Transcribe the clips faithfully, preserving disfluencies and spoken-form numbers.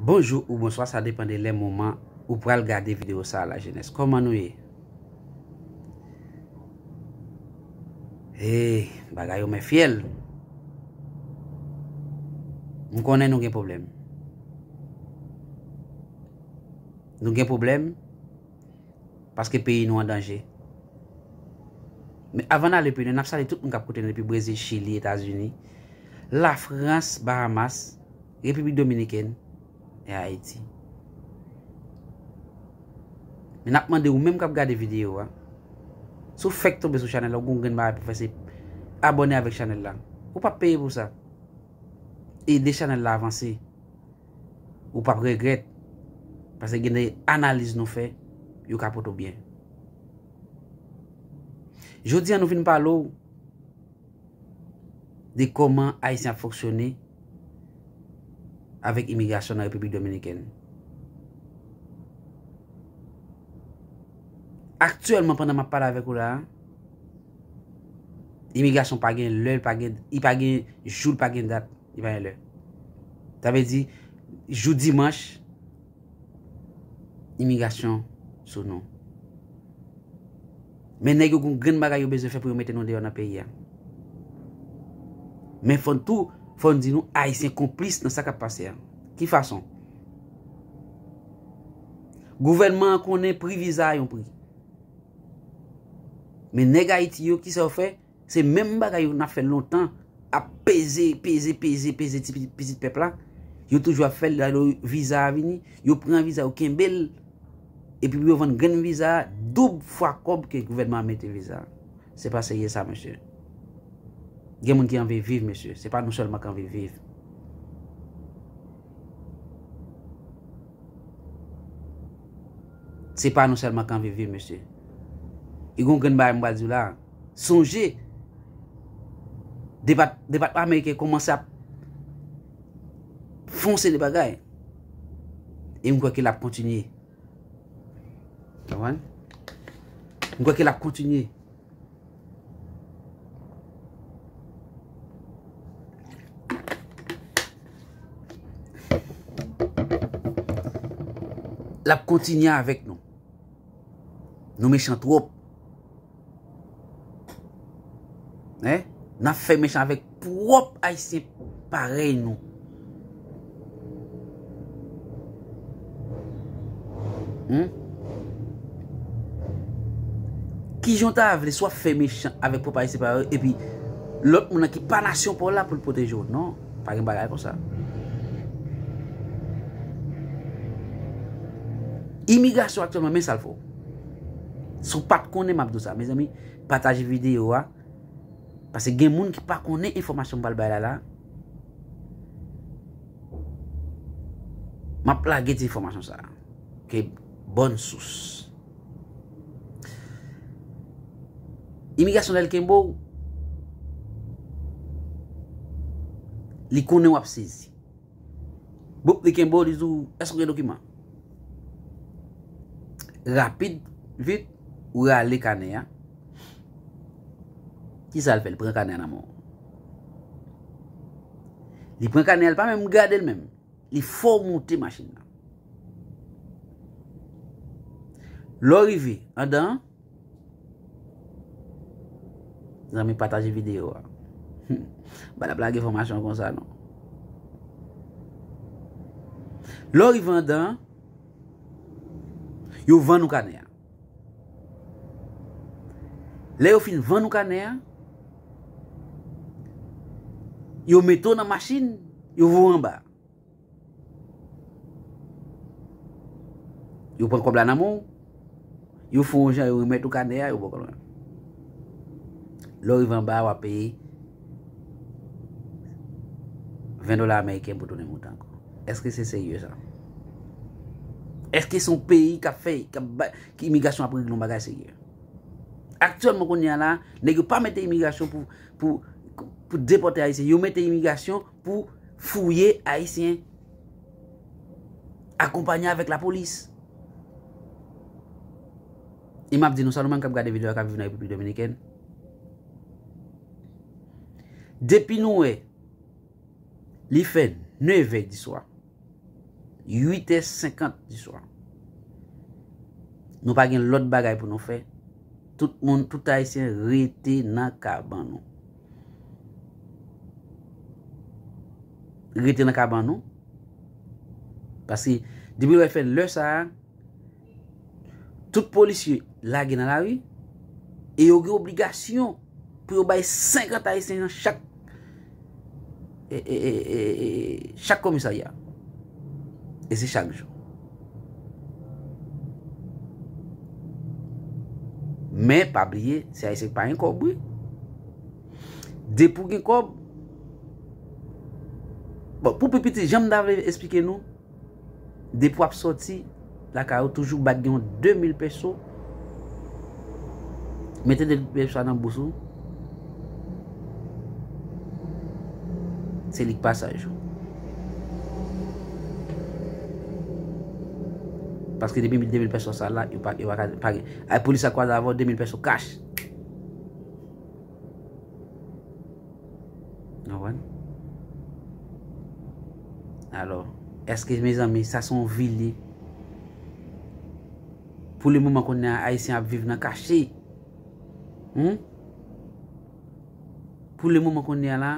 Bonjou ou bonswa, sa depann de lè moman ou pral gade videyo sa a, lajenès. Kòman nou ye? Hey, bagay yo men fyèl. M konnen nou gen pwoblèm. Nou gen pwoblèm paske peyi nou an danje. Men avan n ale pi lwen, n ap salye tout moun k ap koute nou depi Brezil, Chili, Etazini, Lafrans, Bahamas, Repiblik Dominikèn e Ayiti. Men n ap mande ou menm k ap gade videyo a, si w fèk tonbe sou chanèl la, ou gen yon grenn bagay pou fè, se abòne avèk chanèl la. Ou p ap peye pou sa. Ede chanèl la avanse. Ou p ap regrèt. Paske gen de analiz nou fè, yo ka pote w byen. Jodi a, nou vin pale w de kòman Ayisyen ap fonksyone avèk imigrasyon nan Repiblik Dominikèn. Aktyèlman, pandan m ap pale avèk ou la a, imigrasyon pa gen lè, li pa gen, li pa gen jou, li pa gen dat, li pa gen lè. Sa vle di, jou dimanch, imigrasyon sou nou. Men nèg yo gen yon grenn bagay yo bezwen fè pou yo mete nou deyò nan peyi a. Men fò n tou, fò n di nou, Ayisyen konplis nan sa k ap pase a. Ki fason? Gouvènman an konnen pri viza a yon pri. Men nèg Ayiti yo, kisa yo fè? Se menm bagay yo n ap fè lontan, ap peze, peze, peze, peze ti pitit, pitit pèp la. Yo toujou ap fè l, lè viza a vini, yo pran viza, yo kenbe l, epi pou yo vann grenn viza a doub fwa kòb ke gouvènman an mete viza a. Se pa serye sa, mesye. Gen moun ki anvi viv, mesye. Se pa nou sèlman ki anvi viv. Se pa nou sèlman k anvi viv, mesye. E gon grenn bagay m pral di w la. Sonje, depat-, depatman ameriken kòmanse ap fè yon seri de bagay. E m kwè ke l ap kontinye. Konprann? M kwè ke l ap kontinye. L ap kontinye avèk nou. Nou mechan twòp. Hein? N ap fè mechan avèk pwòp Ayisyen parèy nou. Hmm? Kijan w ta vle si w ap fè mechan avèk pwòp Ayisyen parèy ou, epi lòt moun nan ki pa nasyon pa w la pou l pwoteje w? Non, pa gen bagay konsa. Imigrasyon aktyèlman, men sa l fè w. Si w pa t konnen, m ap di w sa, mezanmi, pataje videyo a. Paske gen moun ki pa konnen enfòmasyon m pral bay la la. M ap lage ti enfòmasyon sa a. Ke bòn sous. Imigrasyon lè l kenbe w, li konnen w ap sezi. Boup, li kenbe w, li di w, èske w gen dokiman? Rapid, vit, ou rale kanè a. Kisa l fè? L pran kanè a nan men w. Li pran kanè a, li pa menm gade l menm. Li fè w moute machin nan. Lè w rive andan an, zanmi, pataje videyo a. M pa t ap lage enfòmasyon konsa, non. Lè w rive andan an, yo vann ou kanè a. Lè yo fin vann ou kanè a, yo mete w nan machin, yo voye w anba. Yo pran kòb la nan men w, yo fè w yon jan, yo remèt ou kanè a, yo ba w kòb la. Lè w rive anba a, w ap peye ven dola ameriken pou tounen monte ankò. Èske se serye sa? Èske se yon peyi k ap fè, k ap bay, ki imigrasyon ap regle yon bagay serye? Aktyèlman, kounye a la, nèg yo pa mete imigrasyon pou, pou, pou depòte Ayisyen. Yo mete imigrasyon pou fouye Ayisyen. Akonpanye avèk lapolis. E m ap di nou sa, nou menm k ap gade videyo a, k ap viv nan Repiblik Dominikèn. Depi nou wè li fè nevè di swa, Uit è senkant di swa. Nou pa gen lòt bagay pou nou fè. Tout moun, tout Ayisyen rete nan kabann nou. Rete nan kabann nou. Paske depi lè fè lè sa a, tout polisye lage nan lari e yo gen obligasyon pou yo bay senkant Ayisyen nan chak e, e, e, e, e, chak komisarya. E se chak jou. Men pa bliye, se Ayisyen ki pa gen kòb, wi. Depi w gen kòb, bon, pou pi piti, jan m ta vle esplike nou, depi w ap sòti lakay ou, toujou bat gen yon de mil peso. Mete de mil peso sa nan bous ou. Se li k pasaj ou. Paske depi de mil peso sa la, yo pa, yo pa ka, pa gen. Ay, polis la kwaze avè w, de mil peso cash. Ou konprann? Alò, èske, mezanmi, sa se yon vi li? Pou le moman kounye a, Ayisyen ap viv nan kache. Hmm? Pou le moman kounye a la,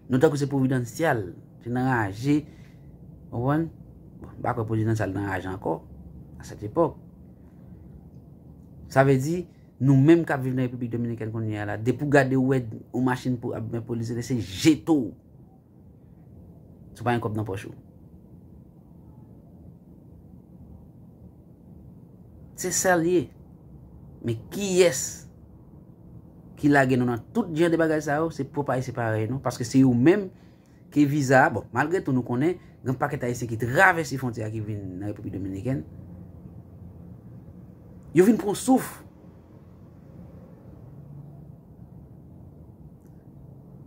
nou tankou se Providansyèl, se nan raje, ou konprann? Bon, m pa kwè Providansyèl nan raje ankò, a sèt epòk. Sa vle di, nou menm k ap viv nan Repiblik Dominikèn kounye a la, depi w gade w wè yon machin pou ap gen polis, se jete w. Si w pa gen kòb nan pòch ou. Se sa l ye. Men kiyès ki lage nou nan tout jan de bagay sa yo? Se pwòp Ayisyen parèy nou. Paske se yo menm ke viza a, bon, malgre tou nou konnen, gen pakèt Ayisyen ki travèse fwontyè a ki vin nan Repiblik Dominikèn. Yo vin pran souf.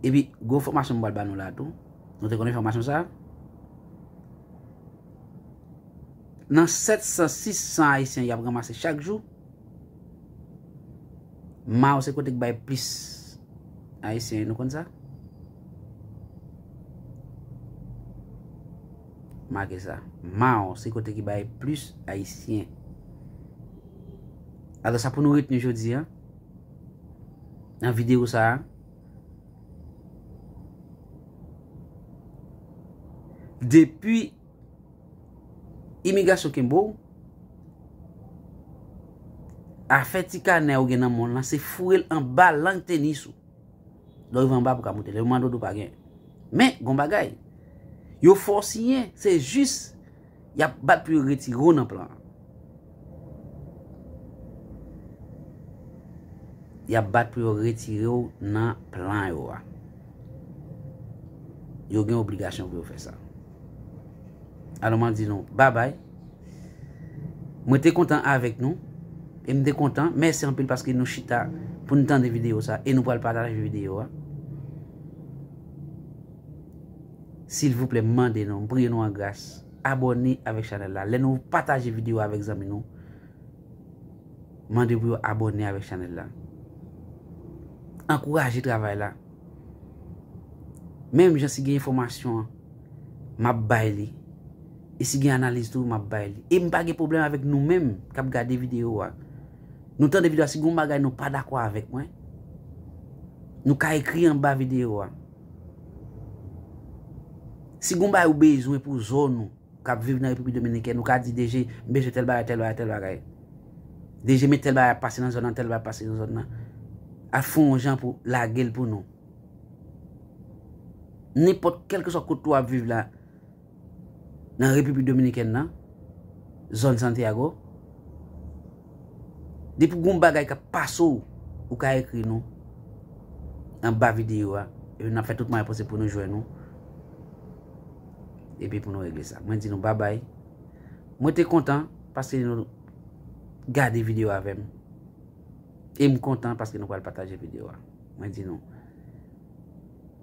Epi, gwo enfòmasyon m pral ba nou la tou. Nou te konn enfòmasyon sa a? Nan sèt san, sis san Ayisyen y ap ranmase chak jou, Mao se kote k bay plis Ayisyen, nou konn sa? Make sa. Mao se kote ki bay plis Ayisyen. Alò, sa pou nou retni jodi a, nan videyo sa a, depi imigrasyon kenbe w, afè ti kanè ou gen nan men w lan, se foure l anba lang tenis ou. Lè w rive anba pou w ka moute. Lè yo mande w, w pa gen. Men, gon bagay. Yo fè w siyen, se jis y ap bat pou yo retire w nan plan an. Y ap bat pou yo retire w nan plan yo a. Yo gen obligasyon pou yo fè sa. Alò, mwen di nou, babay. Mwen te kontan avèk nou. E m te kontan. Mèsi anpil paske nou chita pou n tande videyo sa. E nou pral pataje videyo a. Silvouplè, m mande nou, m priye nou an gras. Abòne avèk chanèl la. Lè nou pataje videyo avèk zanmi nou, mande pou yo abòne avèk chanèl la. Ankouraje travay la. Menm jan si gen enfòmasyon an, m ap bay li. E si gen analiz tou, m ap bay li. E m pa gen pwoblèm avèk nou menm k ap gade videyo a. Nou tande videyo a, si gen yon bagay nou pa dakò avèk mwen, nou ka ekri anba videyo a. Si gen yon bagay ou bezwen pou zòn ou, k ap viv nan Repiblik Dominikèn, ou ka di, D G, m bezwen tèl bagay, tèl bagay, tèl bagay. D G, men tèl bagay ap pase nan zòn nan, tèl bagay ap pase nan zòn nan. Al fè yon jan pou lage l pou nou. Nenpòt, kèlkeswa kote ou ap viv la, nan Repiblik Dominikèn nan, zòn Santiago, depi gon bagay k ap pase w, ou ka ekri nou anba videyo a. Epi n ap fè tout mwayen posib pou nou jwenn ou. Epi pou nou regle sa. Mwen di nou babay. Mwen te kontan paske nou gade videyo avè m. E m kontan paske nou pral pataje videyo a. Mwen di nou,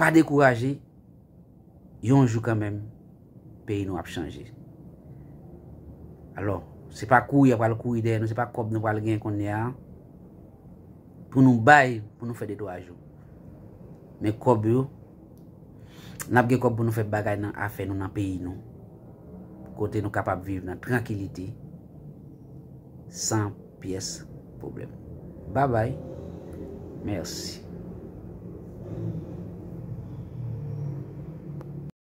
pa dekouraje. Yon jou kanmenm, peyi nou ap chanje. Alò, se pa kouri y ap pral kouri dèyè nou, se pa kòb nou pral gen kounye a pou nou bay, pou nou fè de twa jou. Men kòb yo, n ap gen kòb pou nou fè bagay nan afè nou, nan peyi nou. kote nou kapab viv nan trankilite, san pyès pwoblèm. Babay. Mèsi.